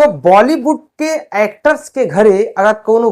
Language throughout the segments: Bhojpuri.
वो बॉलीवुड के एक्टर्स के घरे अगर कोनो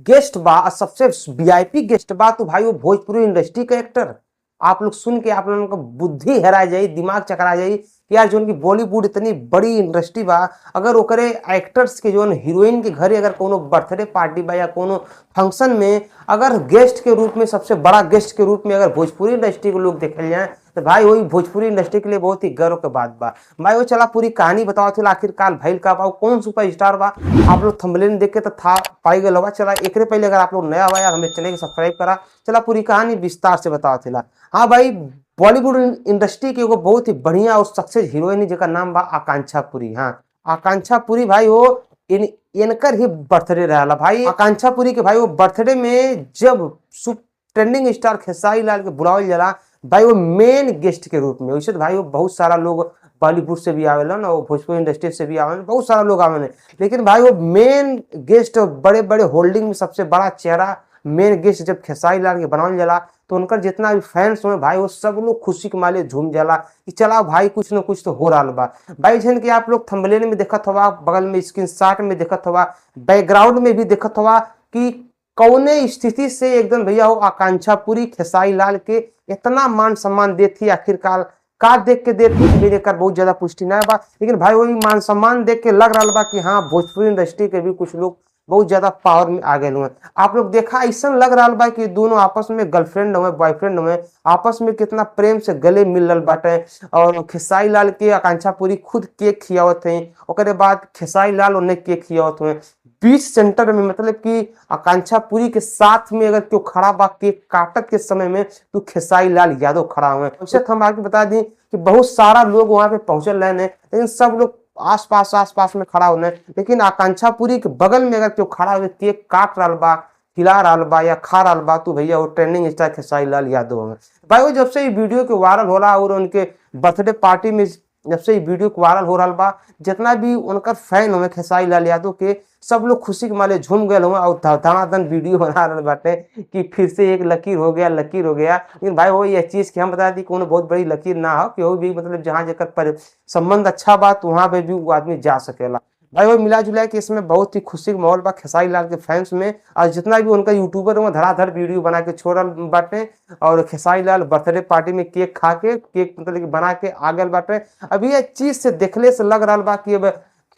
गेस्ट बा और सबसे वीआईपी गेस्ट बा तो भाई वो भोजपुरी इंडस्ट्री के एक्टर। आप लोग सुन के आप लोगन का बुद्धि हेरा जाई, दिमाग चकरा जाई कि यार जोन की बॉलीवुड इतनी बड़ी इंडस्ट्री बा, अगर ओकरे एक्टर्स के जोन हीरोइन के घरे अगर कोनो बर्थडे पार्टी बा या कोनो फंक्शन में अगर गेस्ट के रूप में सबसे बड़ा गेस्ट के रूप में अगर भोजपुरी इंडस्ट्री के लोग देखल जाए तो भाई वही भोजपुरी इंडस्ट्री के लिए बहुत ही गर्व के बात बा। भाई वो चला पूरी कहानी बताओ थे आखिरकार भइल का बा, कौन सुपरस्टार बा, आप लोग थंबनेल देख के तो था पाई गए होगा। चला एकरे पहले अगर आप लोग नया हुआ यार हमें चैनल के सब्सक्राइब करा, चला पूरी कहानी विस्तार से बताओ थे। हाँ भाई, बॉलीवुड इंडस्ट्री के एगो बहुत ही बढ़िया और सक्सेस हीरोइन जेकर नाम बा आकांक्षा पुरी। हाँ, आकांक्षा पुरी भाई वो इनकर ही बर्थडे रहा भाई। आकांक्षा पुरी के भाई वो बर्थडे में जब ट्रेंडिंग स्टार खेसारी लाल के बुलावल जाला भाई वो मेन गेस्ट के रूप में। वैसे तो भाई वो बहुत सारा लोग बॉलीवुड से भी आवेलन और भोजपुरी इंडस्ट्री से भी आवेलन, बहुत सारा लोग आवेलन, लेकिन भाई वो मेन गेस्ट बड़े बड़े होल्डिंग में सबसे बड़ा चेहरा मेन गेस्ट जब खेसारी लाल के बनावल जाला तो उनकर जितना भी फैंस हुए भाई वो सब लोग खुशी के मारे झूम जाला कि चला भाई कुछ न कुछ तो हो रहा बा। भाई जन के आप लोग थंबनेल में देखत होवा, बगल में स्क्रीनशॉट में देखत होवा, बैकग्राउंड में भी देखत होवा कि कौने स्थिति से एकदम भैया वो आकांक्षा पुरी खेसारी लाल के इतना मान सम्मान देती, आखिरकार का देख के देती मेरे कर बहुत ज्यादा पुष्टि ना बा, लेकिन भाई वही मान सम्मान देख के लग रहा बा कि हाँ भोजपुरी इंडस्ट्री के भी कुछ लोग बहुत ज्यादा पावर में आ गए हुए। आप लोग देखा ऐसा लग रहा बा कि दोनों आपस में गर्लफ्रेंड हुए बॉयफ्रेंड हुए, आपस में कितना प्रेम से गले मिल रहा बाटे। और खेसारी लाल के आकांक्षा पुरी खुद केक खियावत हैं, ओकरे बाद खेसारी लाल उन्हें केक खियावत हुए। बीच सेंटर में मतलब कि आकांक्षा पुरी के साथ में अगर क्यों खड़ा बा केक काटत के समय में तो खेसारी लाल यादव खड़ा हुए। वैसे तो हम आपको बता दी कि बहुत सारा लोग वहां पे पहुंचल रहे हैं, लेकिन सब लोग आस पास में खड़ा होने, लेकिन आकांक्षा पुरी के बगल में अगर क्यों खड़ा हुए केक काट रहा बा, खिला रहा बा या खा रहा बा तो भैया वो ट्रेंडिंग स्टार खेसारी लाल यादव हैं। भाई वो जब से ये वीडियो के वायरल हो रहा और उनके बर्थडे पार्टी में जब से ये वीडियो वायरल हो रहा बा, जितना भी उनका फैन हुए खेसारी लाल यादव के सब लोग खुशी के मारे झूम गए हुए और धनाधन वीडियो बना रहे बाटे कि फिर से एक लकीर हो गया, लकीर हो गया। लेकिन भाई वो ये चीज़ कि हम बता दी कोनो बहुत बड़ी लकीर ना हो कि वो भी मतलब जहाँ जेकर पर संबंध अच्छा बा तो वहाँ पे भी वो आदमी जा सकेला। भाई वो मिला जुला के इसमें बहुत ही खुशी के माहौल बा खेसारी लाल के फैंस में, और जितना भी उनका यूट्यूबर है वो धड़ाधड़ वीडियो बना के छोड़ल बाटे। और खेसारी लाल बर्थडे पार्टी में केक खा के केक मतलब कि बना के आ गए बाटे। अब ये चीज से देखले से लग रहा बा कि अब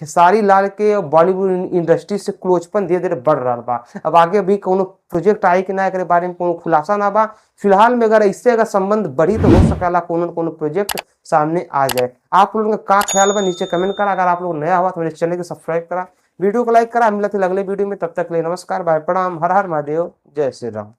खेसारी लाल के बॉलीवुड इंडस्ट्री से क्लोजपन धीरे धीरे बढ़ रहा बा। अब आगे भी कोनो प्रोजेक्ट आई कि ना एकरे बारे में कोनो खुलासा ना बा। फिलहाल में अगर इससे अगर संबंध बढ़ी तो हो सकेला कोनो न कोनो प्रोजेक्ट सामने आ जाए। आप लोगों का का ख्याल बा नीचे कमेंट करा। अगर आप लोग नया हुआ तो मेरे चैनल को सब्सक्राइब करा, वीडियो को लाइक करा। मिलते अगले वीडियो में, तब तक के लिए नमस्कार, बाय, प्रणाम, हर हर महादेव, जय श्री राम।